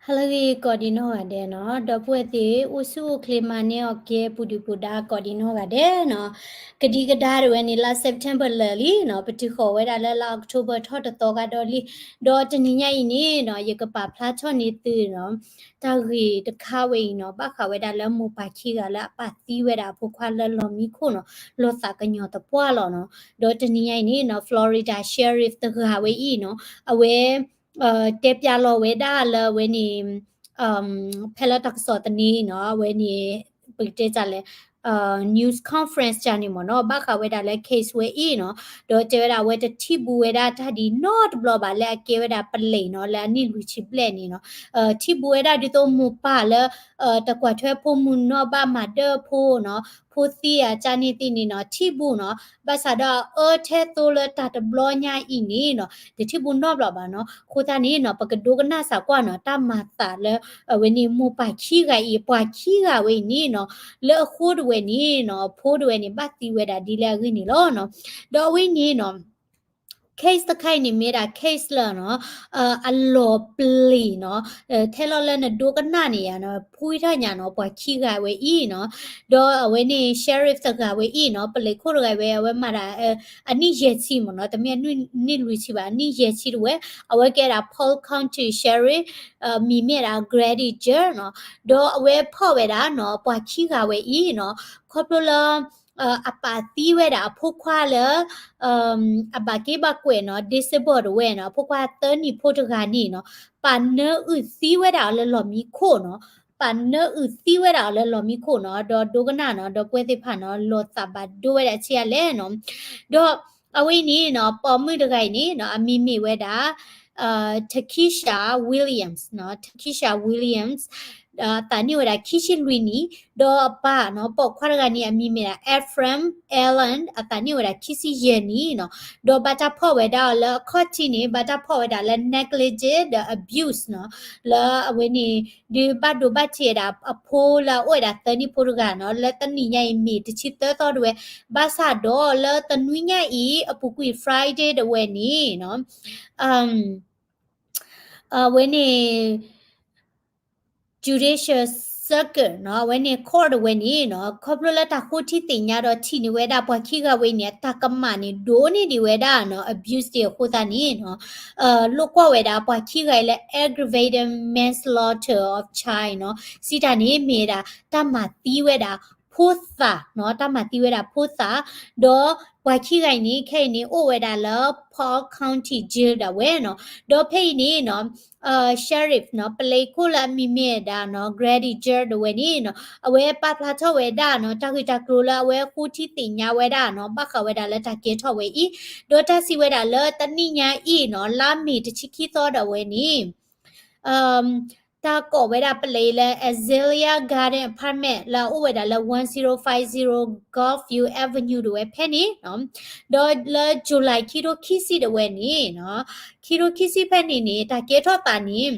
ဟါလၢအဂ့ၤ ကိးဒံနီၢ်ဂၤဒဲးနီၤ, ဒီပုၢ်ဝဲၢ်သ့ၣ် အိၣ်ဆူၣ်အိၣ်ချ့ မၤန့ၢ်အီၣ်ကဲ ပူၤဒုၣ်ပူၤဒါ ကိးဒံနီၢ်ဂၤဒဲးနီၤ. ကဒံကဒါတဝဲန့ၣ် လါ September လၢာ်လံနီၤ, ပတုၤဃီၤဝဲဒၣ်လၢလါ October ထီၣ်တသီကဒီးလံ. ဒီးတနံၤညါအံၤန့ၣ်နီၤ ယကပာ်ဖျါထီၣ်န့ၢ်သုနီၤ တၢ်ဂ့ၢ်တခါဝဲအံၤနီၤ, ဘၣ်ဃးဝဲဒၣ်လၢမိၢ်ပၢ်ခံဂၤလၢအပာ်သံဝဲဒၣ်အဖိခွါလၢလီၢ်မံခိၣ်နီၤ, လီၤသးကညီၤသပှၢ်လီၤနီၤ. ဒီးတနံၤညါအံၤန့ၣ်နီၤ Florida Sheriff တဂၤဝဲအံၤနီၤ, အဝဲ တဲပျးလီၤဝဲဒၣ်လၢအဝဲန့ၣ် ဖဲလၢတၢ်ကစီၣ်သန့နီၤ, အဝဲန့ၣ် ပကတဲတၢ်လဲၣ် news conference တၢ်န့ၣ်မ့ၢ်နီၤ, ဘၣ်ဃးဝဲဒၣ်လၢ case ဝဲအံၤနီၤ, ဒီးတဲဝဲဒၣ်အဝဲတထံၣ်ဘူးဝဲဒၣ်တၢ်ဒ်နီတဘျီဘၣ် လၢအကဲဝဲဒၣ်ပလံးနီၤ, လၢအနံၣ်လွံၢ်ဆံဘျဲၣ်န့ၣ်နီၤ, ထံၣ်ဘူးဝဲဒၣ်ဒ်သိးမိၢ်ပၢ်လၢ တကွၢ်ထွဲဖိမုၣ်နီတဘ့ၣ်မၤဒၢၣ်ဖိနီၤ, ဖိသံအကၢန့ၣ်သ့ၣ်န့ၣ်နီၤ, ထံၣ်ဘူးနီၤ, ဘၣ်ဆၣ်ဒီးအအၢထဲသိလၢတၢ်တဘျီညါအံၤန့ၣ်နီၤ, တထံၣ်ဘူးနီတဘျီဘၣ်နီၤ. အဃိသတးန့ၣ်နီၤ ပကဒိကနၣ်စၢ်ကွၢ်နီၤ တၢ်မၤသးလၢ အဝဲန့ၣ်မိၢ်ပၢ်ခံဂၤအံၤ ပှၤခံဂၤဝဲအံၤန့ၣ်နီၤ, လၢအဃိတဝဲန့ၣ်နီၤ အဖိတဝဲန့ၣ် ဘၣ်သံဝဲဒၣ်ဒ်လဲၣ်အဂ့ၢ်န့ၣ်လီၤနီၤ. ဒီးအဝဲန့ၣ်နီၤ case တခါအံၤန့ၣ် မ့ၢ်ဒၣ် case လၢနီၤ အလီၢ်ပျံၤနီၤ, ထဲလီၤလၢနဒိကနၣ်န့ၣ်ယါနီၤ ဖှံထီၣ်ညါနီၤ ပှၤခံဂၤဝဲအံၤနီၤ, ဒီးအဝဲန့ၣ် sheriff တဂၤဝဲအံၤနီၤ, ပလံးခိၣ်တဂၤဝဲ အဝဲမၤဒၣ် အနံၣ်ယဲၢ်ဆံမ့ၢ်နီၤ, တမ့ၢ်အနံၣ်လွံၢ်ဆံဘၣ် အနံၣ်ယဲၢ်ဆံတဝဲ, အဝဲကဲဒၣ် Polk County Sheriff, မံၤမ့ၢ်ဒၣ် Grady Juerg နီၤ, ဒီးအဝဲဖီၣ်ဝဲဒၣ်နီၤ ပှၤခံဂၤဝဲအံၤနီၤ, ခီဖျိလၢ အပာ်သံဝဲဒၣ်အဖိခွါလၢ အဘၣ်က့ဘၣ်ကွဲးနီၤ disable တဝဲနီၤ, အဖိခွါသၢနံၣ်ဖိတဂၤန့ၣ်နီၤ, ပာ်နၢအုၣ်သံဝဲဒၣ်အီၤလၢလီၢ်မံခိၣ်နီၤ, ပာ်နၢအုၣ်သံဝဲဒၣ်အီၤလၢလီၢ်မံခိၣ်နီၤ, ဒီးဒိကနၣ်နီၤ ဒီပုၢ်ဝဲၢ်သ့ၣ်တဖၣ်နီၤ လီၤသးဘၣ်ဒိဝဲဒၣ်ဆံးအါလဲၣ်နီၤ. ဒီးအဝဲအံၤန့ၣ်နီၤ ပိာ်မုၣ်တဂၤအံၤန့ၣ်နီၤ အမံၤမ့ၢ်ဝဲဒၣ် Takesha Williams နီၤ, Takesha Williams အသးနံၣ်ဝဲဒၣ်ခံဆံလွံၢ်နံၣ်, ဒီးအပၢ်နီၤ ပိာ်ခွါတဂၤန့ၣ် အမံၤမ့ၢ်ဒၣ် Ephraim Allen အသးနံၣ်ဝဲဒၣ်ခံဆံယဲၢ်နံၣ်နီၤ, ဒီးဘၣ်တၢ်ဖီၣ်ဝဲဒၣ်အီၤလၢအခီၣ်ထံးန့ၣ် ဘၣ်တၢ်ဖီၣ်ဝဲဒၣ်လၢ negligent ဒီး abuse နီၤ, လၢအဝဲန့ၣ် ဒုးဘၣ်ဒိဘၣ်ထံးဝဲဒၣ်အဖိလၢအအိၣ်ဝဲဒၣ်သၢနံၣ်ဖိတဂၤနီၤ, လၢတနံၤညါအံၤမ့ၢ်တဆံသၢသီတဝဲ, ဘၣ်ဆၣ်ဒီးလၢတနွံညါအံၤ အပူၤကွံာ် Friday တဝဲန့ၣ်နီၤ အဝဲန့ၣ် judicial circuit နီၤ, အဝဲန့ၣ် court တဝဲန့ၣ်နီၤ, ခီဖျိလၢတၢ်ဃိထံသ့ၣ်ညါဒီးထံၣ်န့ၢ်ဝဲဒၣ်ပှၤခံဂၤဝဲအံၤန့ၣ် အတၢ်ကမၣ်န့ၣ် ဒိၣ်န့ၢ်ဒံးဝဲဒၣ်နီၤ abuse သ့ၣ်အဃိသတးန့ၣ်နီၤ, လိၣ်ကွီၢ်ဝဲဒၣ်ပှၤခံဂၤအံၤလၢ aggravated manslaughter of child နီၤ, စံးတၢ်န့ၣ်မ့ၢ်ဝဲဒၣ် တၢ်မၤသံဝဲဒၣ် ဖိသၣ်နီၤ, တၢ်မၤသံဝဲဒၣ်ဖိသၣ်, ဒီးပှၤခံဂၤအံၤန့ၣ် ခဲအံၤန့ၣ် အိၣ်ဝဲဒၣ်လၢ Polk County Jail ဒၣ်ဝဲနီၤ, ဒီးဖဲအံၤန့ၣ်နီၤ sheriff နီၤ, ပလံးခိၣ်လၢအမံၤမ့ၢ်ဝဲဒၣ်နီၤ Grady Juerg ဒၣ်ဝဲန့ၣ်နီၤ, အဝဲပာ်ဖျါထီၣ်ဝဲဒၣ်နီၤ တၢ်ဂ့ၢ်တၢ်ကျိၤလၢအဝဲဃိထံသ့ၣ်ညါဝဲဒၣ်နီၤ ဘၣ်ဃးဝဲဒၣ်လၢတၢ်ကဲထီၣ်ဝဲအံၤ, ဒီးတၢ်စံးဝဲဒၣ်လၢတနံၣ်ညါအံၤနီၤ လါမ့ၤတဆံခံသီဒၣ်ဝဲန့ၣ် တၢ်ကိးဝဲဒၣ်ပလံးလၢ Azalea Garden Apartment လၢအအိၣ်ဝဲဒၣ်လၢ one zero five zero Gulfview Avenue ဒၣ်ဝဲဖဲန့ၣ်နီၤ, ဒီးလၢ July ခံထိခံဆံဒၣ်ဝဲန့ၣ်နီၤ, ခံထိခံဆံဖဲန့ၣ်န့ၣ် တၢ်ကဲထီၣ်သးန့ၣ်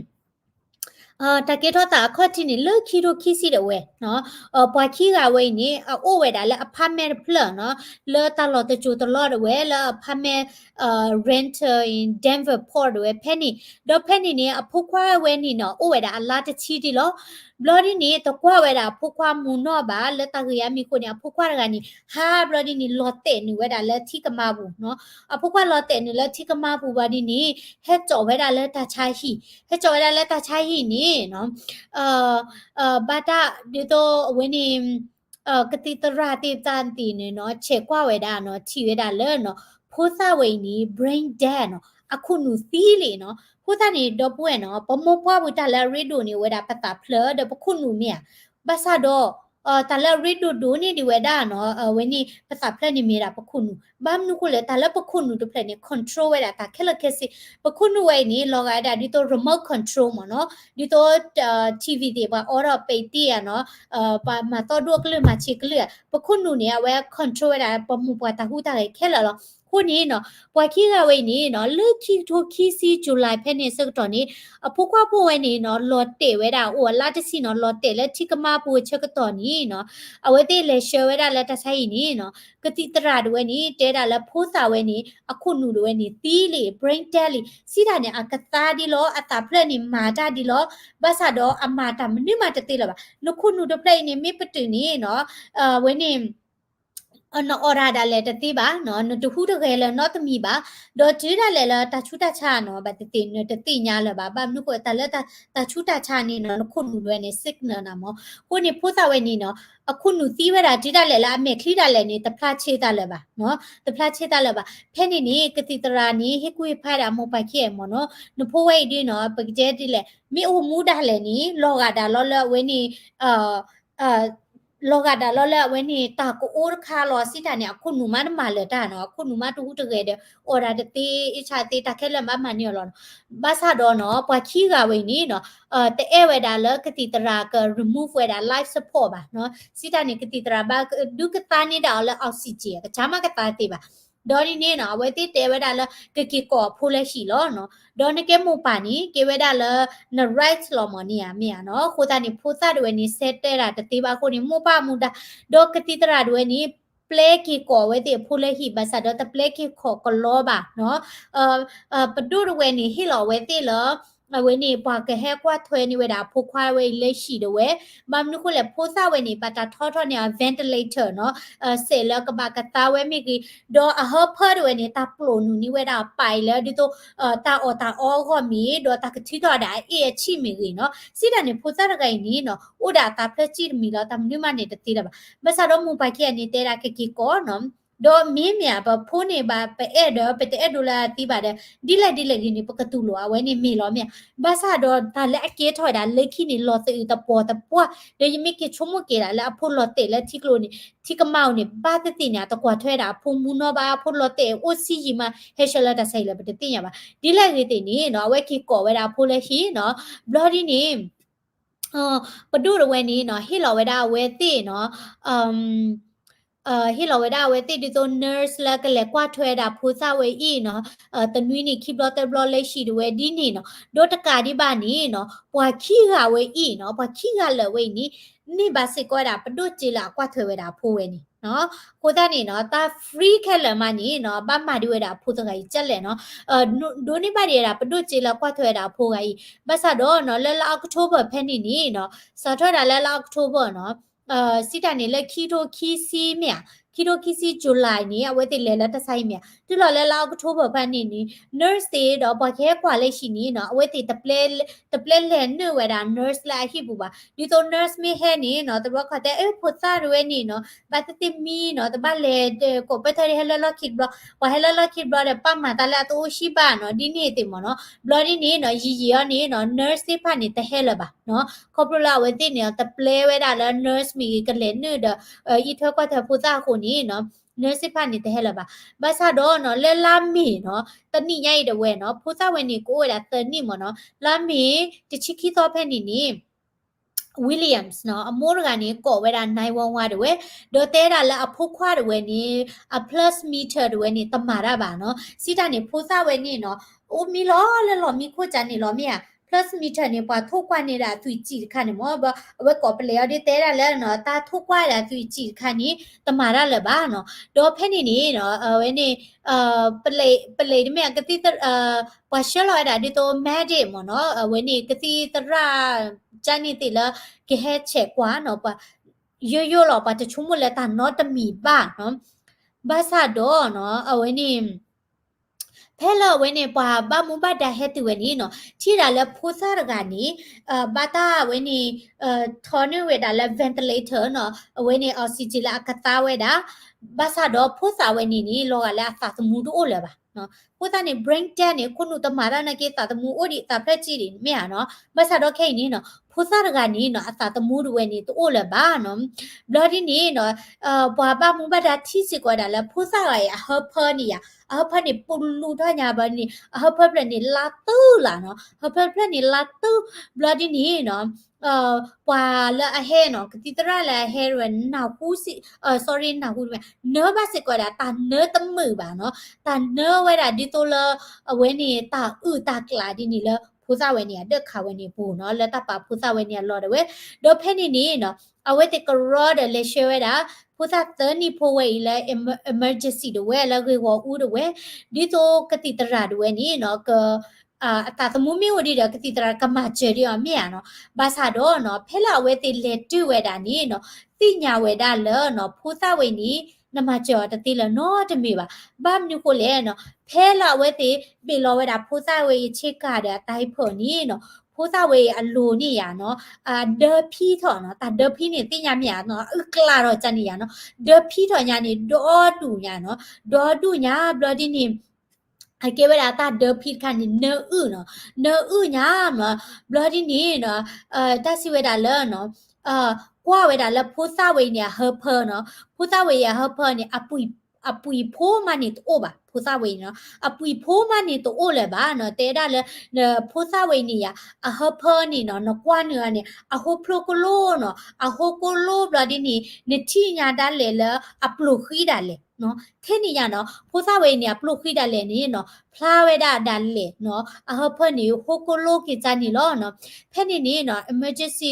တၢ်ကဲထီၣ်သးအခီၣ်ထံးန့ၣ် လၢခံထိခံဆံဒၣ်ဝဲနီၤ, ပှၤခံဂၤဝဲအံၤန့ၣ် အအိၣ်ဝဲဒၣ်လၢ apartment တဖျၢၣ်နီၤ, လၢတၢ်လီၢ်တစိၤတလီၢ်ဒၣ်ဝဲ လၢ apartment rental in Davenport ဒၣ်ဝဲဖဲန့ၣ်, ဒီးဖဲန့ၣ်န့ၣ် အဖိခွါဝဲန့ၣ်နီၤ အိၣ်ဝဲဒၣ်အလါတဆံဒံးလီၤ. ဘျီဒ်န့ၣ် တကွၢ်ဝဲဒၣ်အဖိခွါမူးနီၢ်ဘၣ် လၢတၢ်ဂ့ၢ်အမံၤအဃိန့ၣ် အဖိခွါတဂၤန့ၣ် ဟးဘျီဒ်န့ၣ် လီၤတဲာ်နုာ်ဝဲဒၣ်လၢထံကမါပူၤနီၤ, အဖိခွါလီၤတဲာ်နုာ်လၢထံကမါပူၤဘၣ်ဒ်န့ၣ် ဟဲစိာ်ဝဲဒၣ်လၢတၢ်ဆါဟံၣ်, ဟဲစိာ်ဝဲဒၣ်လၢတၢ်ဆါဟံၣ်န့ၣ်နီၤ, ဘၣ်တၢ်ဒ်သိးအဝဲန့ၣ် ကသံၣ်သရၣ်သ့ၣ်တဖၣ်န့ၣ်နီၤ ဆဲးကွၢ်ဝဲဒၣ်နီၤ ထံၣ်ဝဲဒၣ်လၢနီၤ ဖိသၣ်ဝဲအံၤန့ၣ် brain dead နီၤ အခိၣ်နူာ်သံလံနီၤ, အဃိသတးန့ၣ် ဒီပုၢ်ဝဲၢ်နီၤ ပမိၢ်ပှၢ်ပူၤတၢ်လၢအရ့ဒိၣ်န့ၣ် အိၣ်ဝဲဒၣ်ပသးဖျၢၣ်ဒီးပခိၣ်နူာ်မ့ၢ်ဧါ, ဘၣ်ဆၣ်ဒီး တၢ်လၢအရ့ဒိၣ်ဒိၣ်န့ၢ်ဒံးဝဲဒၣ်နီၤ အဝဲန့ၣ် ပသးဖျၢၣ်န့ၣ်မ့ၢ်ဒၣ်ပခိၣ်နူာ်, ဘၣ်မနုၤအဃိလဲၣ် တၢ်လၢပခိၣ်နူာ်တဖျၢၣ်န့ၣ် control ဝဲဒၣ်တၢ်ခဲလၢာ်ခဲဆ့, ပခိၣ်နူာ်ဝဲအံၤန့ၣ် လီၤဂာ်ဝဲဒၣ်ဒ်သိး remote control မ့ၢ်နီၤ, ဒ်သိး TV သ့ၣ်ပှၤအိးထီၣ်ပဲာ်တ့ၢ်ဧါနီၤ, ပှၤမၤသီဒိၣ်အကလုၢ်မၤဆံးကလုၢ်ဧါ, ပခိၣ်နူာ်န့ၣ် အဝဲ control ဝဲဒၣ် ပမိၢ်ပှၢ်တၢ်ဟူးတၢ်ဂဲၤခဲလၢာ်လီၤ. အဃိန့ၣ်နီၤ ပှၤခံဂၤဝဲအံၤန့ၣ်နီၤ လၢခံကထိခံဆံ July ဖဲန့ၣ်အဆၢကတီၢ်န့ၣ် အဖိခွါဖိဝဲန့ၣ်နီၤ လီၤတဲာ်ဝဲဒၣ်အိၣ်အလါတဆံနီၤ လီၤတဲာ်လၢထံကမါပူၤအဆၢကတီၢ်န့ၣ်နီၤ အဝဲသ့ၣ်လဲၤဆှၢဝဲဒၣ်လၢတၢ်ဆါအံၤန့ၣ်နီၤ ကသံၣ်သရၣ်တဝဲန့ၣ် တဲဒၣ်လၢဖိသၣ်ဝဲန့ၣ် အခိၣ်နူာ်တဝဲန့ၣ် သံလံ brain dead လံ စံးတၢ်န့ၣ် အကသါဒ်လီၤ အသးဖျၢၣ်န့ၣ်မၤတၢ်ဒ်လီၤ ဘၣ်ဆၣ်ဒီးအမၤတၢ်မနုၤမးတသ့လၢၤဘၣ် နခိၣ်နူာ်တဖျၢၣ်အံၤန့ၣ် မ့ၢ်ပတုာ်န့ၣ်နီၤ အဝဲန့ၣ် နအီၣ်ဒၣ်ဒၣ်လဲာ်တသ့ဘၣ်နီၤ နတဟူးတဂဲၤလၢၤနီတမံၤဘၣ် ဒီးတုၤဒၣ်လဲာ်လၢတၢ်ဆူးတၢ်ဆါနီၤ ဘၣ်သ့ၣ်သ့ၣ်နတသ့ၣ်ညါလၢၤဘၣ် ဘၣ်မနုၤဃိတၢ်လၢတၢ်ဆူးတၢ်ဆါန့ၣ်နီၤ နခိၣ်နူာ်တဝဲန့ၣ် signal နၤမး အဃိန့ၣ်ဖိသၣ်ဝဲန့ၣ်နီၤ အခိၣ်နူာ်သံဝဲဒၣ်တုၤဒၣ်လဲာ်လၢအမဲာ်ချံဒၣ်လဲာ်န့ၣ် တဖျါဆ့တၢ်လၢၤဘၣ်နီၤ တဖျါဆ့တၢ်လၢၤဘၣ် ဖဲန့ၣ်န့ၣ် ကသံၣ်သရၣ်န့ၣ် ဟ့ၣ်ကူၣ်ဟ့ၣ်ဖးဒၣ်မိၢ်ပၢ်ခံဂၤမးနီၤ နဖိဝဲအံၤဒ်နီၤ ပကတဲဒ်လဲၣ် မ့ၢ်အိၣ်မူဒၣ်လဲာ်န့ၣ် လီၤဂာ်ဒၣ်လီၤလၢအဝဲန့ၣ် လီၤဂာ်ဒၣ်လီၤလၢအဝဲန့ၣ် တၢ်ကအိၣ်တခါလီၤ စံးတၢ်န့ၣ် အခိၣ်နူာ်မးတမၤလၢၤတၢ်နီၤ အခိၣ်နူာ်မးတဟူးတဂဲၤဒီး အီၣ်ဒၣ်တသ့ အ့ၣ်ဆါသ့ တၢ်ခဲလၢာ်မးမၤန့ၢ်အီၤလီၤနီၤ ဘၣ်ဆၣ်ဒီးနီၤ ပှၤခံဂၤဝဲအံၤန့ၣ်နီၤ တအဲၣ်ဝဲဒၣ်လၢကသံၣ်သရၣ်က remove ဝဲဒၣ် life support ဘၣ်နီၤ စံးတၢ်န့ၣ် ကသံၣ်သရၣ်ဘၣ်ဒုးကသါန့ၢ်ဒၣ်အီၤလၢ oxygen ကဆါမးကသါသ့ဘၣ် ဒီးဒ်န့ၣ်နီၤ အဝဲသ့ၣ်တဲဝဲဒၣ်လၢ ကက့ၤကိးအဖိလၢဟံၣ်လီၤနီၤ ဒီးနကဲမိၢ်ပၢ်န့ၣ် ကဲဝဲဒၣ်လၢ န right လီၤမးန့ၣ်ဧါ မ့ၢ်ဧါနီၤ အဃိသတးန့ၣ် ဖိသၣ်တဝဲန့ၣ် ဆဲးတဲဒၣ်တသ့ဘၣ်အဃိန့ၣ် မိၢ်ပၢ်မူဒါ ဒီးကသံၣ်သရၣ်တဝဲန့ၣ် ပျဲက့ၤကိးဝဲသ့ၣ်အဖိလၢဟံၣ် ဘၣ်ဆၣ်ဒီးတပျဲက့ၤခိးကလီဘၣ်နီၤ ပဒိၣ်တဝဲန့ၣ် ဟ့ၣ်လီၤအဝဲသ့ၣ်လၢ အဝဲန့ၣ် ပှၤကဟဲကွၢ်ထွဲန့ၢ်ဝဲဒၣ်အဖိခွါဝဲအံၤလၢဟံၣ်တဝဲ, ဘၣ်မနုၤဃိလဲၣ် ဖိသၣ်ဝဲန့ၣ် ဘၣ်တၢ်ထီထီၣ်န့ၢ်အီၤ ventilator နီၤ, စဲးလၢကဘၣ်ကသါဝဲမ့ၢ်ဂ့ၤ, ဒီးအဟၢဖၢတဝဲန့ၣ် တၢ်ပျိာ်နုာ်န့ၢ်ဝဲဒၣ်ပာ်အံၤလၢဒ်သိး တၢ်အီၣ်တၢ်အီအဂီၢ်မ့ၢ်ဂ့ၤ ဒီးတၢ်ကထုးထီၣ်ဒၣ်အအ့ၣ်အဆံၣ်မ့ၢ်ဂ့ၤနီၤ, စံးတၢ်န့ၣ် ဖိသၣ်တဂၤအံၤန့ၣ်နီၤ အိၣ်ဒၣ်အသးဖျၢၣ်စံၣ်တမံၤလီၤ တၢ်မနုၤမးန့ၣ်တသ့လၢၤဘၣ်. ဘၣ်ဆၣ်ဒီးမိၢ်ပၢ်ခံဂၤန့ၣ် တဲဒၣ်ကက့ၤကိးနီၤ ဒီးမ့မ့ၢ်ဧါ ပဖိန့ၣ်ဘၣ် ပအဲၣ်ဒီး ပတအဲၣ်ဒိးလၢအသံဘၣ်ဒီး ဒ်လဲၣ်ဒ်လဲၣ်ဂ့ၤန့ၣ် ပကတူၢ်လိာ်အဝဲန့ၣ်မ့ၢ်လီၤမ့ၢ်ဧါ. ဘၣ်ဆၣ်ဒီးတၢ်လၢအကဲထီၣ်ဝဲဒၣ်လၢခံန့ၣ် လီၤသအုးသပှၢ်သပှၢ်, ဒီးယမ့ၢ်က့ၤဆိကမိၣ်က့ၤဒၣ်လၢအဖိလီၤတဲာ်လၢထံကျိန့ၣ် ထံကမါအိၣ်န့ၣ် ဘၣ်သ့ၣ်သ့ၣ်န့ၣ် အတကွၢ်ထွဲဒၣ်အဖိမူနီဘၣ်, အဖိလီၤတဲာ်အိၣ်ဆံးယံာ်မး ဟဲဆှၢလၢတၢ်ဆါအံၤလၢပတသ့ၣ်ညါဘၣ်. ဒ်လဲၣ်ဂ့ၤသ့ၣ်န့ၣ်နီၤ အဝဲက့ၤကိးဝဲဒၣ်အဖိလၢဟံၣ်နီၤ, ဘျီဒ်န့ၣ် ပဒိၣ်တဝဲန့ၣ်နီၤ ဟ့ၣ်လီၤဝဲဒၣ်အဝဲသ့ၣ်နီၤ ဟ့ၣ်လီၤဝဲဒၣ်အဝဲသ့ၣ်ဒ်သိး nurse လၢကလဲၤကွၢ်ထွဲဒၣ်ဖိသၣ်ဝဲအံၤနီၤ, တနွံန့ၣ်ခံဘျီသၢဘျီလၢဟံၣ်တဝဲဒ်န့ၣ်နီၤ, ဒီးတကးဒံးဘၣ်န့ၣ်နီၤ ပှၤခံဂၤဝဲအံၤနီၤ ပှၤခံဂၤလၢာ်ဝဲအံၤန့ၣ် န့ၢ်ဘၣ်စ့ၢ်ကီးဝဲဒၣ်ပဒိၣ်စ့လၢအကွၢ်ထွဲဝဲဒၣ်အဖိဝဲန့ၣ်နီၤ. အဃိသတးန့ၣ်နီၤ တၢ် free ခဲလၢာ်မးန့ၣ်နီၤ ဘၣ်မၤဒံးဝဲဒၣ်အဖိတဂၤအံၤကလဲၣ်နီၤ ဒိးန့ၢ်ဘၣ်ဒံးဝဲဒၣ်ပဒိၣ်စ့လၢကွၢ်ထွဲဝဲဒၣ်အဖိဂၤအံၤ, ဘၣ်ဆၣ်ဒီးနီၤ လၢလါ October ဖဲန့ၣ်န့ၣ်နီၤ စးထီၣ်ဒၣ်လၢလါ October နီၤ စံးတၢ်န့ၣ်လၢခံကထိခံဆံမ့ၢ်ဧါ, ခံကထိခံဆံ July န့ၣ် အဝဲသ့ၣ်လဲၤလၢတၢ်ဆါအံၤမ့ၢ်ဧါ, တုၤလီၤလၢလါ October ဖဲန့ၣ်န့ၣ် nurse သ့ၣ်ဒီးပှၤကဟဲကွၢ်လၢဟံၣ်န့ၣ်နီၤ အဝဲသ့ၣ် တပျဲလဲၤနုာ်ဝဲဒၣ် nurse လၢအဟံၣ်ပူၤဘၣ်. ဒ်သိး nurse မ့ၢ်ဟဲန့ၣ်နီၤ တဘျီခီတဲ အၢ ဖိသၣ်တဝဲန့ၣ်နီၤ ဘၣ်သ့ၣ်သ့ၣ်မံနီၤ တဘၣ်လဲၤ ကိးပၢၢ်ထၢၣ် ဟဲလၢလီၢ်ခံတဘျီ, ပှၤဟဲလၢလီၢ်ခံတဘျီဒီး ပာ်မၤတၢ်လၢအတအိၣ်ဆံးဘၣ်နီၤ ဒ်န့ၣ်သ့ၣ်မးနီၤ. ဘျီဒ်န့ၣ်နီၤ ယံာ်ယံာ်အီၤန့ၣ်နီၤ nurse သ့ၣ်တဖၣ်န့ၣ် တဟဲလၢၤဘၣ်နီၤ ခီဖျိလၢအဝဲသ့ၣ်န့ၣ် တပျဲဝဲဒၣ်လၢ nurse မ့ၢ်ဂ့ၤ ကလဲၤနုာ်ဒီး အံးထွဲကွၢ်ထွဲဖိသၣ်အဃိန့ၣ်နီၤ nurse သ့ၣ်တဖၣ်န့ၣ် တဟဲလၢၤဘၣ်. ဘၣ်ဆၣ်ဒီးနီၤ လၢလါမ့ၤနီၤ တနံၣ်ညါအံၤတဝဲနီၤ ဖိသၣ်ဝဲန့ၣ် ကအိၣ်ဝဲဒၣ်သၢနံၣ်မးနီၤ လါမ့ၤ တဆံခံသီဖဲန့ၣ်န့ၣ် Williams နီၤ အမိၢ်တဂၤန့ၣ် ကိးဝဲဒၣ် nine one one တဝဲ, ဒီးတဲဒၣ်လၢအဖိခွါတဝဲန့ၣ် အ pulse meter တဝဲန့ၣ် တမၤတၢ်ဘၣ်နီၤ. စံးတၢ်န့ၣ် ဖိသၣ်ဝဲန့ၣ်နီၤ အိၣ်မံလီၤလၢလီၢ်မံခိၣ်ကၢန့ၣ်လီၤမ့ၢ်ဧါ, pulse meter န့ၣ် ပှၤထိၣ်ကွၢ်န့ၢ်ဒၣ်အသွံၣ်စံၣ်တခါန့ၣ်မး, အဝဲကိးပလဲၤအီၤဒ်တဲဒၣ်လၢနီၤ တၢ်ထိၣ်ကွၢ်ဒၣ်အသွံၣ်စံၣ်တခါန့ၣ် တမၤတၢ်လၢၤဘၣ်နီၤ. ဒီးဖဲန့ၣ်န့ၣ်နီၤ အဝဲန့ၣ် ပလဲၤတမ့ၢ်အကသံၣ် ပှၤဆှၢလီၤဝဲဒၣ်ဒ်သိး medic မ့ၢ်နီၤ အဝဲန့ၣ် ကသံၣ်သရၣ် ကန့ၣ်သ့ၣ်လၢ ကဟဲဆဲးကွၢ်နီၤ ပှၤ ယိယိလီၤ ပှၤတဆိကမိၣ်လၢတၢ်နီတမံၤဘၣ်နီၤ. ဘၣ်ဆၣ်ဒီးနီၤ အဝဲန့ၣ် ဖဲလၢအဝဲန့ၣ် ပှၤဘၣ်မူဘၣ်ဒါဟဲတုၤဝဲန့ၣ်နီၤ ထံၣ်ဒၣ်လၢဖိသၣ်တဂၤန့ၣ် ဘၣ်တၢ်ဝဲန့ၣ် ထီန့ၢ်ဝဲဒၣ်လၢ ventilator နီၤ အဝဲန့ၣ် oxygen လၢအကသါဝဲဒၣ် ဘၣ်ဆၣ်ဒီးဖိသၣ်ဝဲန့ၣ်န့ၣ် လီၤဂာ်လၢအသးသမူတအိၣ်လၢၤဘၣ်. ဖိသၣ်န့ၣ် brain dead န့ၣ် ခိၣ်နူာ်တမၤတၢ်နာ်က့ သးသမူအိၣ်ဒံး သးဖျၢၣ်စံၣ်ဒံးမ့ၢ်ဧါနီၤ. ဘၣ်ဆၣ်ဒီးခဲအံၤန့ၣ်နီၤ ဖိသၣ်တဂၤန့ၣ်နီၤ အသးသမူတဝဲန့ၣ် တအိၣ်လၢၤဘၣ်နီၤ. ဘျီဒ်န့ၣ်နီၤ ပှၤဘၣ်မူဘၣ်ဒါထံၣ်စ့ၢ်ကီးဝဲဒၣ်လၢဖိသၣ်ဂၤအံၤ အဟၢဖၢန့ၣ်ယါ အဟၢဖၢန့ၣ် ပလူထီၣ်ညါဘျီန့ၣ် အဟၢဖၢဖျၢၣ်န့ၣ် လါတုၤလၢ်နီၤ ဟၢဖၢဖျၢၣ်န့ၣ် လါတုၤ ဘျီဒ်န့ၣ်နီၤ ပှၤလၢအဟဲနီၤ ကသံၣ်သရၣ်လၢအဟဲဝဲ နၢ်ဟူစ့ၢ် sorry နၢ်ဟူ နၢဘၣ်စ့ၢ်ကီးဝဲဒၣ် တၢ်နၢတမုာ်ဘၣ်နီၤ တၢ်နၢဝဲဒၣ်ဒ်သိးလၢ အဝဲန့ၣ်တၢ်အုၣ်တၢ်ကျးဒ်န့ၣ်လၢ ဖိသၣ်ဝဲန့ၣ် အဒၢးခးဝဲန့ၣ်အပူၤနီၤ လၢတၢ်ပာ်ဖိသၣ်ဝဲန့ၣ်အလီၢ်ဒၣ်ဝဲ ဒီးဖဲန့ၣ်န့ၣ်နီၤ အဝဲသ့ၣ်ကရီဒီးလဲၤဆှၢဝဲဒၣ် ဖိသၣ်သၢနံၣ်ဖိဝဲအံၤလၢ emer- emergency ဒၣ်ဝဲ လၢဂ့ၢ်ဂီၢ်အူဒၣ်ဝဲ ဒ်သိးကသံၣ်သရၣ်ဒၣ်ဝဲန့ၣ်နီၤ က အသးသမူမ့ၢ်အိၣ်ဒံးဒီး ကသံၣ်သရၣ်ကမၤစၢၤဒံးအီၤမ့ၢ်ဧါနီၤ ဘၣ်ဆၣ်ဒီးနီၤ ဖဲလၢအဝဲသ့ၣ်လဲၤတုၤဝဲဒၣ်န့ၣ်နီၤ သ့ၣ်ညါဝဲဒၣ်လၢနီၤ ဖိသၣ်ဝဲန့ၣ် နမၤစၢၤအီၤတသ့လၢၤနီတမံၤဘၣ်. ဘၣ်မနုၤဃိလဲၣ်နီၤ ဖဲလၢအဝဲသ့ၣ်ဘ့ၣ်လီၤဝဲဒၣ်ဖိသၣ်ဝဲအံၤဆ့ကၤဒီးအတၢ်ဟံၣ်ဖီၣ်န့ၣ်နီၤ ဖိသၣ်ဝဲအံၤအလိၤန့ၣ်ယါနီၤ အဒၢဖံထီၣ်နီၤ တၢ်ဒၢဖံန့ၣ်သ့ၣ်ညါမ့ၢ်ဧါနီၤ အုၣ်ကျးထီၣ်ကန့ၣ်ယါနီၤ ဒၢဖံထီၣ်ညါန့ၣ် ဒီဒူၣ်ညါနီၤ ဒီဒူၣ်ညါဘျီဒ်န့ၣ် အကဲဝဲဒၣ်တၢ်ဒၢဖံတခါန့ၣ် နၢအုၣ်နီၤ နၢအုၣ်ညါနီၤ ဘျီဒ်န့ၣ်နီၤ တၢ်စံးဝဲဒၣ်လၢနီၤ ကွၢ်ဝဲဒၣ်လၢဖိသၣ်ဝဲအံၤန့ၣ် အဟၢဖၢနီၤ ဖိသၣ်ဝဲအံၤအဟၢဖၢန့ၣ် အပှံၤဖိမးန့ၣ်တအိၣ်ဘၣ် ဖိသၣ်ဝဲအံၤနီၤ အပှံၤဖိမးန့ၣ်တအိၣ်လၢၤဘၣ်နီၤ တဲဒၣ်လၢ ဖိသၣ်ဝဲအံၤန့ၣ်ယါ အဟၢဖၢန့ၣ်နီၤ နကွၢ်နုာ်အီၤန့ၣ် အဟိဖျိကလိနီၤ အဟိကလိဘျီဒ်န့ၣ် နထံၣ်ညါဒၣ်လဲာ်လၢအပျိၢ်ဃံဒၣ်လဲာ်နီၤ ထဲန့ၣ်ယါနီၤ ဖိသၣ်ဝဲအံၤန့ၣ် အပျိၢ်ဃံဒၣ်လဲာ်န့ၣ်နီၤ ဖျါဝဲဒၣ်ဒၣ်လဲာ်နီၤ အဟၢဖၢန့ၣ် ဟိကလိက့ၤကန့ၣ်လီၤနီၤ ဖဲန့ၣ်န့ၣ်နီၤ emergency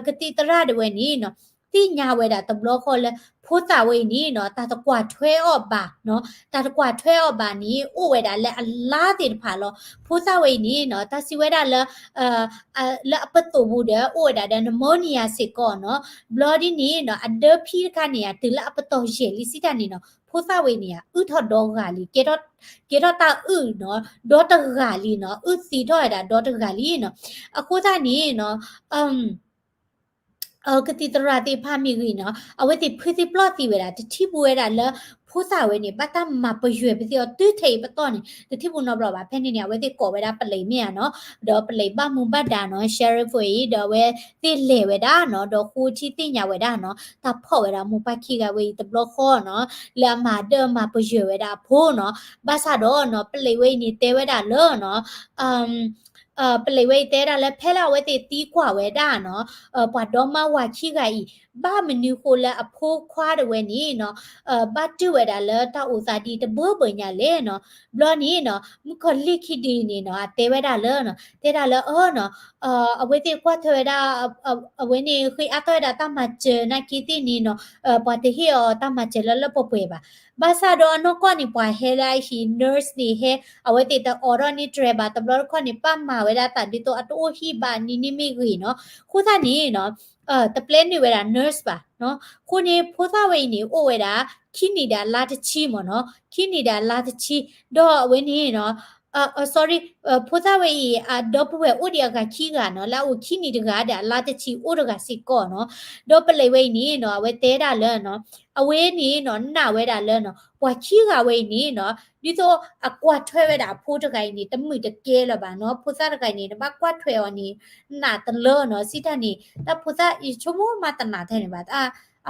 ကသံၣ်သရၣ်ဒၣ်ဝဲန့ၣ်နီၤ သ့ၣ်ညါဝဲဒၣ်တဘျီဃီလၢ ဖိသၣ်ဝဲအံၤန့ၣ်နီၤ တၢ်တကွၢ်ထွဲအီၤဘၣ်နီၤ တၢ်တကွၢ်ထွဲအီၤဘၣ်န့ၣ် အိၣ်ဝဲဒၣ်လၢအလါသ့ၣ်တဖၣ်လီၤ ဖိသၣ်ဝဲအံၤန့ၣ်နီၤ တၢ်စံးဝဲဒၣ်လၢ လၢအပသိၣ်ပူၤဒီး အိၣ်ဝဲဒၣ်ဒီး pneumonia စ့ၢ်ကီးနီၤ ဘျီဒ်န့ၣ်နီၤ အဒၢဖံတခါန့ၣ် တုၤလၢအပတီၢ်ယဲၢ်လံစံးတၢ်န့ၣ်နီၤ ဖိသၣ်ဝဲန့ၣ် အုၣ်ထီၣ်ဒီဂၤလံ ကဲထီၣ်တၢ်အုၣ်နီၤ ဒီတဂၤလံနီၤ အုၣ်သံထီၣ်ဝဲဒၣ်ဒီတဂၤလံနီၤ အဃိသတးန့ၣ်နီၤ ကသံၣ်သရၣ်သ့ၣ်တဖၣ်မ့ၢ်ဂ့ၤနီၤ အဝဲသ့ၣ်ဖုသံပျီၢ်သံဝဲဒၣ် တထံၣ်ပူၤဝဲဒၣ်လၢ ဖိသၣ်ဝဲန့ၣ် ဘၣ်တၢ်မၤပယွဲၢ်ပသံအီၤတုၤထဲအံၤပတီၢ်န့ၣ် တထံၣ်ပူၤနီတဘျီဘၣ် ဖဲန့ၣ်န့ၣ် အဝဲသ့ၣ်ကိးဝဲဒၣ်ပလံးမ့ၢ်ဧါနီၤ ဒီးပလံးဘၣ်မူဘၣ်ဒါနီၤ sheriff ဝဲအံၤ ဒီးအဝဲသ့ၣ်လဲၤဝဲဒၣ်နီၤ ဒီးဃိထံသ့ၣ်ညါဝဲဒၣ်နီၤ တၢ်ဖီၣ်ဝဲဒၣ်မိၢ်ပၢ်ခံဂၤဝဲအံၤတဘျီဃီနီၤ လၢအမၤဒၢမၤပယွဲၢ်ဝဲဒၣ်အဖိနီၤ ဘၣ်ဆၣ်ဒီးနီၤ ပလံးဝဲအံၤန့ၣ်တဲဝဲဒၣ်လၢနီၤ ပလံးဝဲအံၤတဲဒၣ်လၢ ဖဲလၢအဝဲသ့ၣ်သံကွၢ်ဝဲဒၣ်နီၤ ပှၤဒီမါဝၤခံဂၤအံၤ ဘၣ်မနုၤဃိလၢအဖိခွါဒၣ်ဝဲန့ၣ်နီၤ ဘၣ်တုၤဝဲဒၣ်လၢတၢ်အိၣ်သးဒ်တဘၢဘၢညါလဲၣ်နီၤ ဘျီန့ၣ်နီၤ မုၣ်ကီၤလံၢ်ခံဒုန့ၣ်နီၤ အတဲဝဲဒၣ်လၢနီၤ တဲဒၣ်လၢအၢနီၤ အဝဲသ့ၣ်ကွၢ်ထွဲဝဲဒၣ် အဝဲန့ၣ်ဃ့အါထီၣ်ဝဲဒၣ်တၢ်မၤစၢၤနာ်က့သ့ၣ်န့ၣ်နီၤ ပှၤတဟ့ၣ်အီၤတၢ်မၤစၢၤလၢလၢပှဲၤပှဲၤဘၣ် ဘၣ်ဆၣ်ဒီးအနီၢ်ကီၢ်န့ၣ် ပှၤဟဲလၢအဟံၣ် nurse န့ၣ်ဟဲ အဝဲသ့ၣ်တအိးထီၣ်န့ၢ်တြဲၤဘၣ် တဘျီတခီၣ်န့ၣ် ပၣ်မၤဝဲဒၣ်သးဒ်သိးအတအိၣ်ဟံၣ်ဘၣ်နံၤနံၤမ့ၢ်ဂ့ၤနီၤ အဃိသတးန့ၣ်နီၤ တပျဲနုာ်ဝဲဒၣ် nurse ဘၣ်နီၤ အဃိန့ၣ် ဖိသၣ်ဝဲအံၤန့ၣ် အိၣ်ဝဲဒၣ် ခံနံၣ်ဒီးအလါတဆံမ့ၢ်နီၤ ခံနံၣ်ဒီးအလါတဆံ ဒီးအဝဲန့ၣ်နီၤ sorry ဖိသၣ်ဝဲအံၤ အဒီပုၢ်ဝဲၢ်အိၣ်ဒံးအဂၤခံဂၤနီၤ လၢအအိၣ်ခံနံၣ်တဂၤဒီးအလါတဆံအိၣ်တဂၤစ့ၢ်ကီးနီၤ ဒီးပလံးဝဲအံၤန့ၣ်နီၤ အဝဲတဲဒၣ်လၢနီၤ အဝဲန့ၣ်နီၤ နာ်ဝဲဒၣ်လၢနီၤ ပှၤခံဂၤဝဲအံၤန့ၣ်နီၤ ဒ်သိးအကွၢ်ထွဲဝဲဒၣ်အဖိတဂၤအံၤန့ၣ် တမုာ်တကဲလၢၤဘၣ်နီၤ ဖိသၣ်တဂၤအံၤန့ၣ် နဘၣ်ကွၢ်ထွဲအီၤန့ၣ် နာ်တလၢနီၤ စံးတၢ်န့ၣ် တၢ်ဖိသၣ်ယဆိကမိၣ်မးတနာ်ထဲန့ၣ်ဘၣ်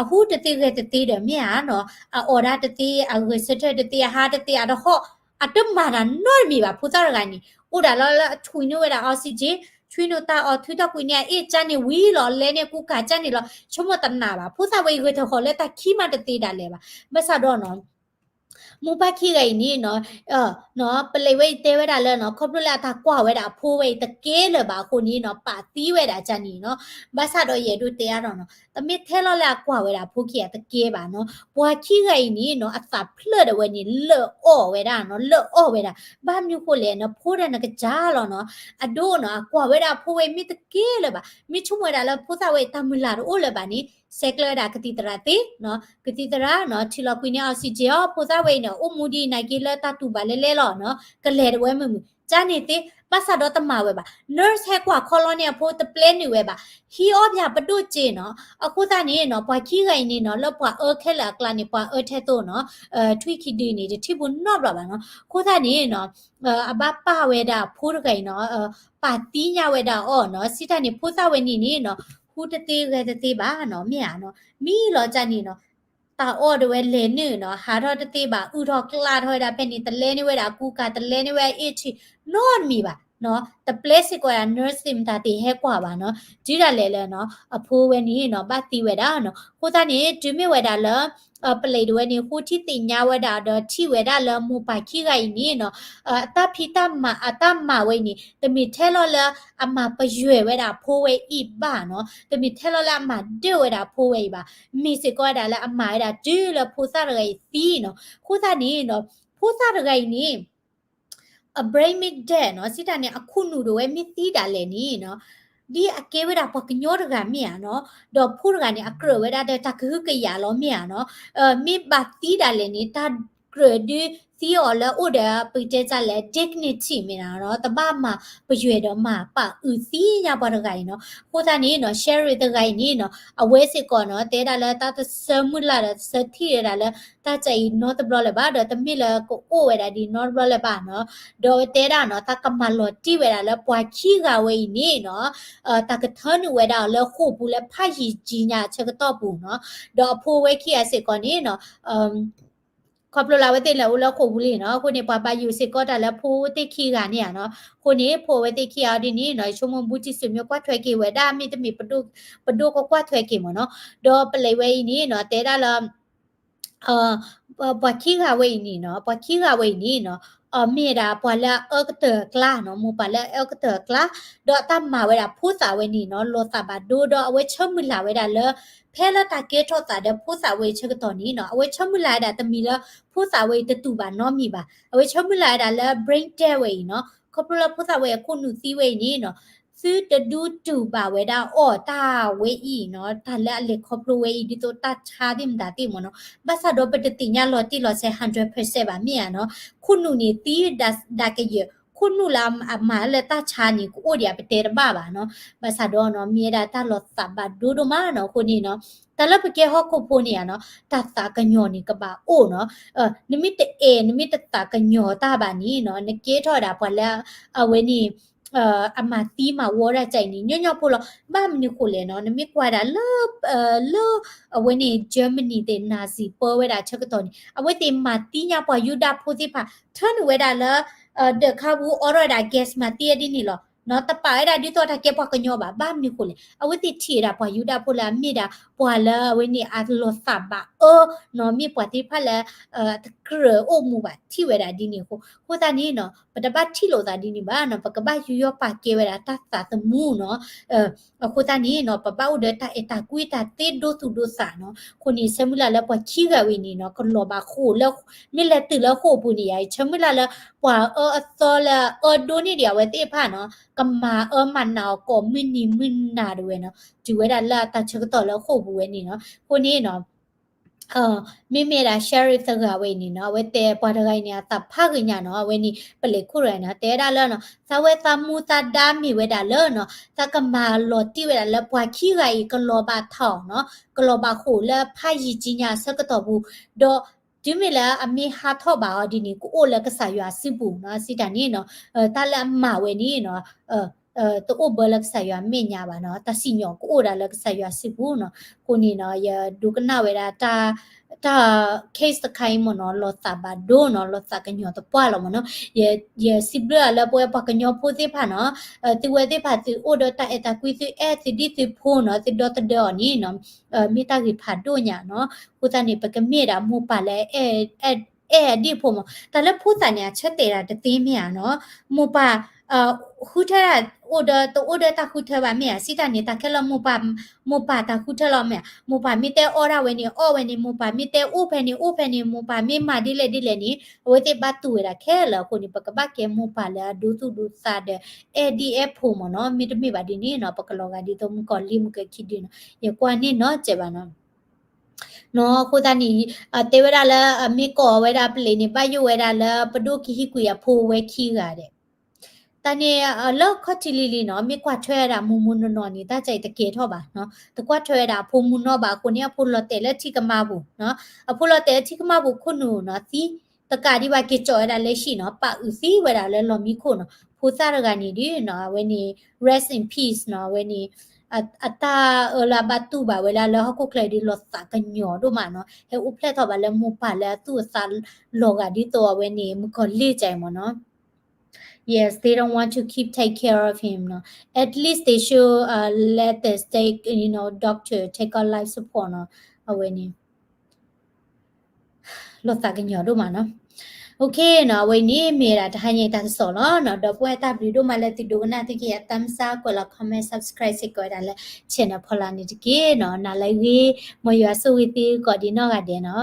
အဟူတသ့ဂဲၤတသ့ဒီးမ့ၢ်ဧါနီၤ အအီၣ်ဒၣ်တသ့ အဂဲၤဆၢထၢၣ်တသ့ အဟးတသ့ အတဟီၣ် အတမၤတၢ်နီတမံၤဘၣ် ဖိသၣ်တဂၤန့ၣ် အိၣ်ဒၣ်လၢလၢအဆွံနုာ်ဝဲဒၣ် oxygen ဆွံနုာ်တၢ်အီၣ်ထုတၢ်ကွံာ်န့ၣ် အအ့ၣ်ကၢန့ၣ်ဝံၤလီၤ လဲန့ၢ်ကူကၤကၢန့ၣ်လီၤ ဆိကမိၣ်တနာ်ဘၣ် ဖိသၣ်ဝဲအံၤဂဲၤထၢၣ်ဃီၤလၢတၢ်ခံမးတသ့ဒၣ်လဲာ်ဘၣ် ဘၣ်ဆၣ်ဒီးနီၤ မိၢ်ပၢ်ခံဂၤအံၤန့ၣ်နီၤ ပလံးဝဲအံၤတဲဝဲဒၣ်လၢနီၤ ခီဖျိလၢအတၢ်ကွၢ်ဝဲဒၣ်အဖိဝဲအံၤတကဲလၢၤဘၣ်အဃိန့ၣ်နီၤ ပာ်သံဝဲဒၣ်ကၢန့ၣ်နီၤ ဘၣ်ဆၣ်ဒီးယအဲၣ်ဒိးတဲအါဒီးနီၤ တမ့ၢ်ထဲလီၤလၢအကွၢ်ဝဲဒၣ်အဖိခံဂၤတကဲဘၣ်နီၤ ပှၤခံဂၤအံၤန့ၣ်နီၤ အသးဖျၢၣ်ဒၣ်ဝဲန့ၣ် လၢအီၣ်ဝဲဒၣ်နီၤ လၢအီၣ်ဝဲဒၣ် ဘၣ်မနုၤဃိလဲၣ်နီၤ ဖိဒၣ်နကစၢ်လီၤနီၤ အဒိနီၤ အကွၢ်ဝဲဒၣ်အဖိဝဲအံၤမ့ၢ်တကဲလၢၤဘၣ် မ့ၢ်ဆိကမိၣ်ဝဲဒၣ်လၢဖိသၣ်ဝဲအံၤတၢ်မုၢ်လၢ်တအိၣ်လၢၤဘၣ်န့ၣ် ဆဲးကျၢဝဲဒၣ်ကသံၣ်သရၣ်သ့နီၤ ကသံၣ်သရၣ်နီၤ ထံၣ်လီၤကွံာ်န့ၢ် oxygen အီၤ ဖိသၣ်ဝဲအံၤန့ၣ် အိၣ်မူဒ်အံၤနာ်က့လၢတၢ်တူၢ်ဘၣ်လဲၣ်လဲၣ်လီၤနီၤ ကလဲၤဒၣ်ဝဲမုာ်မုာ် ကၢန့ၣ်သ့ ဘၣ်ဆၣ်ဒီးတမၤဝဲဘၣ် nurse ဟဲကွၢ်ခီလီန့ၢ်အဖိတပျဲနုာ်ဝဲဘၣ် ဟံးအီၣ်ပၠးပဒိၣ်စ့နီၤ အဃိသတးန့ၣ်နီၤ ပှၤခံဂၤအံၤန့ၣ်နီၤ လၢပှၤအၢခဲလၢာ်အကျါန့ၣ် ပှၤအၢထဲသိးနီၤ ထွံၣ်ခံဒုန့ၣ် တထံၣ်ပူၤနီတဘျီဘၣ်နီၤ အဃိသတးန့ၣ်နီၤ အဘၣ်ပာ်ဝဲဒၣ်အဖိတဂၤအံၤနီၤ ပာ်သံညါဝဲဒၣ်အီၤနီၤ စံးတၢ်န့ၣ် ဖိသၣ်ဝဲန့ၣ်န့ၣ်နီၤ ဟူတသ့ဂဲၤတသ့ဘၣ်နီၤ မ့ၢ်ဧါနီၤ မ့ၢ်လီၤကၢန့ၣ်နီၤ တၢ်အီၣ်ဒၣ်ဝဲလဲၤနုာ်နီၤ ဟးထီၣ်တသ့ဘၣ် အုၣ်ထီၣ်ကျးထီၣ်ဝဲဒၣ်ဖဲန့ၣ် တလဲန့ၢ်ဝဲဒၣ်အကူကၤ တလဲန့ၢ်ဝဲအ့ၣ်ထံ နီတမံၤဘၣ် တပျဲစ့ၢ်ကီးဒၣ် nurse သ့ၣ်မတၤသ့ၣ်ဟဲကွၢ်ဘၣ်နီၤ, တုၤဒၣ်လဲာ်လၢနီၤ အဖိဝဲန့ၣ်နီၤ ဘၣ်သံဝဲဒၣ်နီၤ. အဃိသတးန့ၣ် တုၤမ့ၢ်ဝဲဒၣ်လၢ ပလံးတဝဲန့ၣ် ဃိထံသ့ၣ်ညါဝဲဒၣ်ဒီးထံၣ်ဝဲဒၣ်လၢမိၢ်ပၢ်ခံဂၤအံၤန့ၣ်နီၤ အတၢ်ဖံးတၢ်မၤအတၢ်မၤဝဲအံၤန့ၣ် တမ့ၢ်ထဲလီၤလၢအမၤပယွဲၢ်ဝဲဒၣ်အဖိဝဲအံၤဘၣ်နီၤ, တမ့ၢ်ထဲလီၤလၢအမၤဒၢၣ်ဝဲဒၣ်အဖိဝဲအံၤဘၣ်, မ့ၢ်စ့ၢ်ကီးဝဲဒၣ်လၢအမၤဝဲဒၣ်တုၤလၢဖိသၣ်တဂၤအံၤသံနီၤ. အဃိသတးန့ၣ်နီၤ ဖိသၣ်တဂၤအံၤန့ၣ် အ brain မ့ၢ် dead နီၤ စံးတၢ်န့ၣ် အခိၣ်နူာ်တဝဲမ့ၢ်သံဒၣ်လဲာ်န့ၣ်နီၤ ဒ်အကဲဝဲဒၣ်ပှၤကညီတဂၤမ့ၢ်ဧါနီၤ, ဒီးဖိတဂၤန့ၣ် အကြၢးဝဲဒၣ်ဒီးတၢ်ကဟုကယာ်လီၤမ့ၢ်ဧါနီၤ, မ့ၢ်ဘၣ်သံဒၣ်လဲာ်န့ၣ် တၢ်ကြၢးဒုးသံအီၤလၢအိၣ်ဒီး ပကတဲတၢ်လဲၣ် dignity မ့ၢ်ဧါနီၤ, တဘၣ်မၤပယွဲၢ်ဒီးမၤပာ်အုးသံညါပှၤတဂၤအံၤနီၤ. အဃိသတးန့ၣ်နီၤ Sherry တဂၤအံၤန့ၣ်နီၤ အဝဲစ့ၢ်ကီးနီၤ တဲဒၣ်လၢတၢ်တဆၢမုၢ်လၢ်ဒီးတဆၢထံၣ်ဝဲဒၣ်လၢ တၢ်ကအံၤနီတဘျီလၢၤဘၣ် ဒီးတမ့ၢ်လၢကအိၣ်ဝဲဒၣ်ဒ်နီတဘျီလၢၤဘၣ်နီၤ, ဒီးတဲဒၣ်နီၤ တၢ်ကမၤလီၤတံၢ်ဝဲဒၣ်လၢပှၤခံဂၤဝဲအံၤန့ၣ်နီၤ တၢ်ကထၢနုာ်ဝဲဒၣ်အီၤလၢဃိာ်ပူၤလၢဖးယံာ်ကၠံညါအဆၢကတီၢ်ပူၤနီၤ, ဒီးအဖိဝဲခံဂၤစ့ၢ်ကီးန့ၣ်နီၤ ခီဖျိလၢအဝဲသ့ၣ်လဲၤအိၣ်လၢဃိာ်ပူၤလံနီၤ, အဃိန့ၣ် ပှၤဘၣ်ယိၣ်စ့ၢ်ကီးတၢ်လၢဖိသ့ၣ်ခံဂၤန့ၣ်ဧါနီၤ, အဃိန့ၣ် ဖိဝဲသ့ၣ်ခံဂၤအီၤဒ်န့ၣ်နီၤ ယဆိကမိၣ်ဘူးတံၢ်စူၤမ့ၢ်ကွၢ်ထွဲက့ၤဝဲဒၣ် မ့တမ့ၢ် ပဒိၣ်ကကွၢ်ထွဲက့ၤမ့ၢ်နီၤ, ဒီးပလံးဝဲအံၤန့ၣ်နီၤ တဲဒၣ်လၢ ပှၤခံဂၤဝဲအံၤန့ၣ်နီၤ ပှၤခံဂၤဝဲအံၤန့ၣ်နီၤ အမ့ၢ်ဒၣ်ပှၤလၢအအၢကတၢၢ်အကျါနီၤ, မိၢ်ပၢ်လၢအအၢကတၢၢ်အကျါ, ဒီးအတၢ်မၤဝဲဒၣ်ဖိသၣ်ဝဲန့ၣ်နီၤ လီၤသးဘၣ်ဒိ ဒီးအဝဲဆၢမုၢ်လၢ်ဝဲဒၣ်လၢ ဖဲလၢတၢ်ကဲထီၣ်သးဒီးဖိသၣ်ဝဲအံၤဆၢကတီၢ်န့ၣ်နီၤ အဝဲဆၢမုၢ်လၢ်ဝဲဒၣ်တမံၤလၢ ဖိသၣ်ဝဲအံၤတတူၢ်ဘၣ်နီတမံၤဘၣ်, အဝဲဆၢမုၢ်လၢ်ဝဲဒၣ်လၢ brain dead ဝဲအံၤနီၤ, ခီဖျိလၢဖိသၣ်ဝဲအခိၣ်နူာ်သံဝဲအံၤန့ၣ်နီၤ သုတဒုးတူၢ်ဘၣ်ဝဲဒၣ်အီၤတၢ်ဝဲအံၤနီၤ, တၢ်လၢအလဲၤခီဖျိဝဲအံၤ ဒ်သိးတၢ်ဆါသ့ၣ်မတၤသ့ၣ်မ့ၢ်နီၤ, ဘၣ်ဆၣ်ဒီးပတသ့ၣ်ညါလီၤတံၢ်လီၤဆဲး hundred percent ဘၣ်မ့ၢ်ဧါနီၤ, ခိၣ်နူာ်န့ၣ်သံဒၣ်ကယၢၢ် ခိၣ်နူာ်လၢအမၤလၢတၢ်ဆါန့ၣ် ကအိၣ်ဒံးဧါပတဲတဘၣ်ဘၣ်နီၤ, ဘၣ်ဆၣ်ဒီးနီၤ မ့ၢ်ဝဲဒၣ်တၢ်လီၤသးဘၣ်ဒိဒိၣ်မးနီၤ, အဃိန့ၣ်နီၤ တၢ်လၢပကဲဟီၣ်ခိၣ်ဖိန့ၣ်ဧါနီၤ တၢ်သးကညီၤန့ၣ်ကဘၣ်အိၣ်နီၤ, နမ့ၢ်တအဲၣ် နမ့ၢ်တသးကညီၤတၢ်ဘၣ်န့ၣ်နီၤ နကဲထီၣ်ဝဲဒၣ်ပှၤလၢ အဝဲန့ၣ် အမၤသံမၤဝီဒၣ်ကါအံၤန့ၣ် ညီညီဖိလီၤ. ဘၣ်မနုၤဃိလဲၣ်နီၤ နမ့ၢ်ကွၢ်ဒၣ်လၢ လၢ အဝဲန့ၣ် Germany သ့ၣ် Nazi ပၢဝဲဒၣ်ဆၢကတီၢ်န့ၣ် အဝဲသ့ၣ်မၤသံညါပှၤယူဒၤဖိသ့ၣ်တဖၣ် ထၢနုာ်ဝဲဒၣ်လၢ ဒၢးခါပူၤ အိးထီၣ်ဝဲဒၣ် gas မၤသံဝဲဒ်န့ၣ်လီၤ. တပာ်ဝဲဒၣ်ဒ်သိးတၢ်ကဲပှၤကညီဘၣ်. ဘၣ်မနုၤဃိလဲၣ် အဝဲသ့ၣ်ထံၣ်ဝဲဒၣ်ပှၤယူဒၤဖိလၢအမ့ၢ်ဒၣ် ပှၤလၢအဝဲန့ၣ်အလီၤသးဘၣ်အၢနီၤ မ့ၢ်ပှၤသ့ၣ်တဖၣ်လၢ တကြၢးအိၣ်မူဘၣ် ထံၣ်ဝဲဒၣ်ဒ်န့ၣ်အဃိ အဃိသတးန့ၣ်နီၤ ပတဘၣ်ထံၣ်လိာ်သးဒ်န့ၣ်ဘၣ်နီၤ ပကဘၣ်ယူးယီၣ်ပာ်ကဲဝဲဒၣ်တၢ်သးသမူနီၤ အဃိသတးန့ၣ်နီၤ ပဘၣ်အိၣ်ဒီးတၢ်အဲၣ်တၢ်ကွံတၢ်သ့ဒိသူၣ်ဒိသးနီၤ အဃိန့ၣ် ဆၢမုၢ်လၢ်လၢပှၤခံဂၤဝဲန့ၣ်နီၤ ကလီၤဘၣ်ဃိာ်လၢ မ့ၢ်လဲၤတုၤလၢဃိာ်ပူၤန့ၣ်ယါ ဆၢမုၢ်လၢ်လၢ ပှၤအၢအသီလၢအအၢဒိၣ်န့ၢ်ဒံးအဝဲသ့ၣ်တဖၣ်နီၤ ကမၤအၢမၤနးအီၤကိးမုၢ်နံၤမုၢ်နၤဒၣ်ဝဲနီၤ တုၤဝဲဒၣ်လၢတၢ်ဆၢကတီၢ်လၢဃိာ်ပူၤဝဲန့ၣ်နီၤ အဃိန့ၣ်နီၤ မ့မ့ၢ်ဒၣ် Sherry သဂၤဝဲအံၤန့ၣ်နီၤ အဝဲတဲပှၤတဂၤအံၤန့ၣ် အသးဖးဂ့ၤညါနီၤ အဝဲန့ၣ် ပလဲၤခိၣ်တဂၤန့ၣ် တဲဝဲဒၣ်လၢနီၤ သးဝဲသးမူသးဒါမ့ၢ်ဝဲဒၣ်လၢနီၤ သးကမၤလီၤတံၢ်ဝဲဒၣ်လၢပှၤခံဂၤအံၤ ကလီၤဘၣ်ထီၣ်နီၤ ကလီၤဘၣ်ဃိာ်လၢဖးယံာ်ကံညါအဆၢကတီၢ်ပူၤ ဒီးတုၤမ့ၢ်လၢအမ့ၢ်ဟးထီၣ်ဘၣ်အီၤဒ်န့ၣ် ကအိၣ်လၢကစၢ်ယွၤစုပူၤနီၤ စံးတၢ်န့ၣ်နီၤ တၢ်လၢအမၤဝဲန့ၣ်နီၤ တအိၣ်ဘၢလၢကစၢ်ယွၤမဲာ်ညါဘၣ်နီၤ တၢ်စံၣ်ညီၣ်ကအိၣ်ဒၣ်လၢကစၢ်ယွၤစုပူၤနီၤ အဃိန့ၣ်နီၤ ယဒိကနၣ်ဝဲဒၣ်တၢ် တၢ် case တခါအံၤမ့ၢ်နီၤ လီၤသးဘၣ်ဒိနီၤ လီၤသးကညီၤသပှၢ်လီၤမ့ၢ်နီၤ ယစံးဘျုးအီၤလၢပဝဲပှၤကညီဖိသ့ၣ်တဖၣ်နီၤ သုဝဲသ့ၣ်တဖၣ်သုအိၣ်ဒီးတၢ်အဲၣ်တၢ်ကွံ သုအဲၣ်သုဒ်သုဖိနီၤ သုဒီသဒၢအီၤန့ၣ်နီၤ မ့ၢ်တၢ်ဂ့ၤဖးဒိၣ်ညါနီၤ အဃိသတးန့ၣ် ပကမ့ၢ်ဒၣ်မိၢ်ပၢ်လၢ အဲၣ်အဒံၣ်ဖိမ့ၢ် တၢ်လၢဖိသၣ်န့ၣ် အဆၢတဲာ်ဒၣ်တသ့မ့ၢ်ဧါနီၤ မိၢ်ပၢ် ဃုထၢဒၣ် အိၣ်ဒီးတအိၣ်ဒီးတၢ်ဃုထၢဘၣ်မ့ၢ်ဧါ စံးတၢ်န့ၣ် တၢ်ခဲလၢာ်မိၢ်ပၢ် မိၢ်ပၢ်တၢ်ဃုထၢလီၤမ့ၢ်ဧါ မိၢ်ပၢ်မ့ၢ်တဲအီၣ်ဒၣ်ဝဲန့ၣ် အီၣ်ဝဲန့ၣ် မိၢ်ပၢ်မ့ၢ်တဲအိၣ်ဖဲန့ၣ် အိၣ်ဖဲန့ၣ် မိၢ်ပၢ်မ့ၢ်မၤဒ်လဲၣ်ဒ်လဲၣ်န့ၣ် အဝဲသ့ၣ်ဘၣ်တူၢ်ဝဲဒၣ်ခဲလၢာ်အဃိန့ၣ် ပကဘၣ်ကဲမိၢ်ပၢ်လၢအဒိသူၣ်ဒိသးဒီး အဲၣ်ဒံၣ်အဲၣ်ဖိမ့ၢ်နီၤ မ့တမ့ၢ်ဘၣ်ဒ်န့ၣ်နီၤ ပကလီၤဂာ်ဒ်သိးမုၣ်ကီၤလံၢ်မုၣ်ကီၤခံဒုနီၤ ယကွၢ်န့ၢ်နီၤစဲးဘၣ်နီၤ နီၤ အဃိသတးန့ၣ် တဲဝဲဒၣ်လၢ မ့ၢ်ကိးဝဲဒၣ်ပလံးန့ၣ် ဘၣ်ယိၣ်ဝဲဒၣ်လၢပဒိၣ်ကဟံးကွံာ်အဖိဝဲခံဂၤဒဲး တၢ်န့ၣ် လၢခီၣ်ထံးလံၤလံၤနီၤ မ့ၢ်ကွၢ်ထွဲဝဲဒၣ်မူမူနီၢ်နီၢ်န့ၣ် တၢ်ကဲအံၤတကဲထီၣ်ဘၣ်နီၤ တကွၢ်ထွဲဝဲဒၣ်အဖိမူနီၢ်ဘၣ်အဃိန့ၣ် အဖိလီၤတဲာ်လၢထံကမါပူၤနီၤ အဖိလီၤတဲာ်လၢထံကမါပူၤခိၣ်နူာ်နီၤ သံ တကးဒံးဘၣ်က့ၤကၠီၣ်ဝဲဒၣ်လၢဟံၣ်နီၤ ပာ်အုးသံဝဲဒၣ်လၢလီၢ်မံခိၣ်နီၤ ဖိသၣ်တဂၤန့ၣ်ဒုးနီၤ အဝဲန့ၣ် rest in peace နီၤ အဝဲန့ၣ် အတၢ်အၢလၢအဘၣ်တူၢ်ဘၣ်ဝဲဒၣ်လၢဟီၣ်ခိၣ်ချၢဒုး လီၤသးကညီၤဒိၣ်မးနီၤ ဟဲအိၣ်ဖျဲၣ်ထီၣ်ဘၣ်လၢမိၢ်ပၢ်လၢအသူၣ်အသးလီၤဂာ်ဒ်သိးအဝဲန့ၣ် မုၣ်ကီၤလံၢ်ကၠဲမ့ၢ်နီၤ Yes, they don't want to keep take care of him နီၤ. At least they should uh, let the state, you know, doctor take out life support နီၤ. အဝဲန့ၣ် လိာ်သးကညီၤဒိၣ်မးနီၤ. Okay နီၤ, အဝဲန့ၣ်မ့ၢ်ဒၣ်တဟါညါတၢ်ကစီၣ်လီၤနီၤ. ဒီပုၢ်ဝဲၢ်တၢ်ဘျုးဒိၣ်မးလၢသုဒိကနၣ်သုကယၤ thumbs up ကွဲးလီၤ comment subscribe စ့ၢ်ကီးဝဲဒၣ်လၢ channel ဖီလာ်န့ၣ်တက့ၢ်နီၤ. နၤလၢအဂ့ၤ, မ်ယွၤဆိၣ်ဂ့ၤသုကိးဒံးနီၢ်ဂၤဒဲးနီၤ.